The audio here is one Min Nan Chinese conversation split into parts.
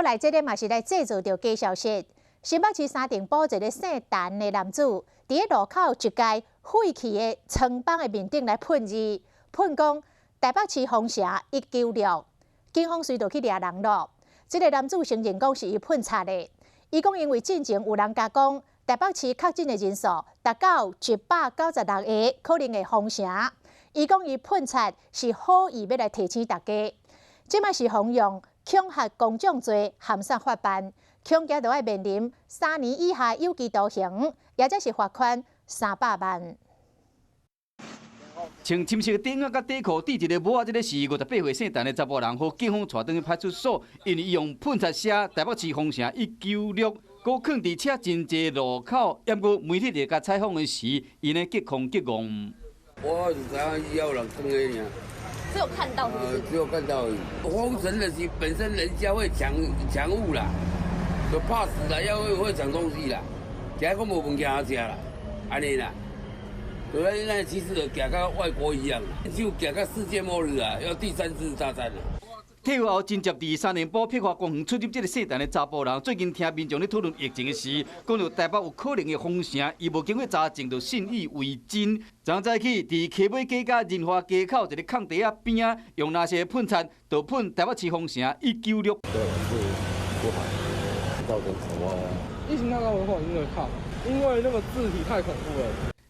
閣來這个嘛是來製造著假消息。新北市三重埔一个姓陳的男子，佇咧路口一間廢棄的倉房的面頂來噴字，噴講台北市封城196，警方隨就去掠人囉。這个男子承認講是伊噴漆的，伊講因為進前有人共講台北市確診的人數達到196個，可能會封城。伊講伊噴漆是好意欲來提醒大家。這擺是予用恐嚇公眾罪函送法辦，恐驚著愛面臨3年以下有期徒刑，抑者是罰款300萬。穿深色短襪佮短褲，戴一个帽仔，這个是58歲姓陳的查埔人，予警方帶轉去派出所，因為伊用噴漆寫台北市封城196，閣囥佇車真濟路口。毋過媒體佇共採訪的時，伊呢激恐激戇。我就知影有人囥彼爾。只有看到是不是？只有看到而已。封城的是本身人家會搶搶物啦，就怕死啦，要會搶東西啦，驚講無物件通食啦，按呢啦。對，那其實就行甲外國一樣，就行甲世界末日啊，要第三次大戰啦。退伍後真接佇三重埔碧華公園出入這个姓陳的查埔人，最近聽民眾咧討論疫情的時，講著台北有可能會封城，伊無經過查證就信以為真。昨早起佇溪尾街佮仁華街口一个空地仔邊仔，用垃圾噴漆，就噴台北市封城196。對，是不好，造成什麼？疫情太高的話，一定會怕，因為那個字體太恐怖了。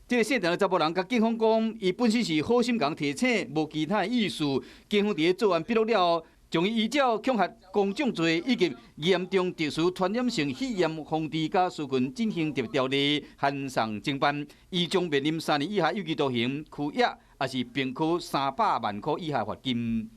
這个姓陳的查埔人共警方講，伊本身是好心共提醒，無其他的意思。警方佇咧做完筆錄了後，將伊依照恐嚇公眾罪以及嚴重特殊傳染性肺炎防治佮紓困振興特別條例，函送偵辦，伊將面臨3年以下有期徒刑、拘役，抑是併科300萬箍以下罰金。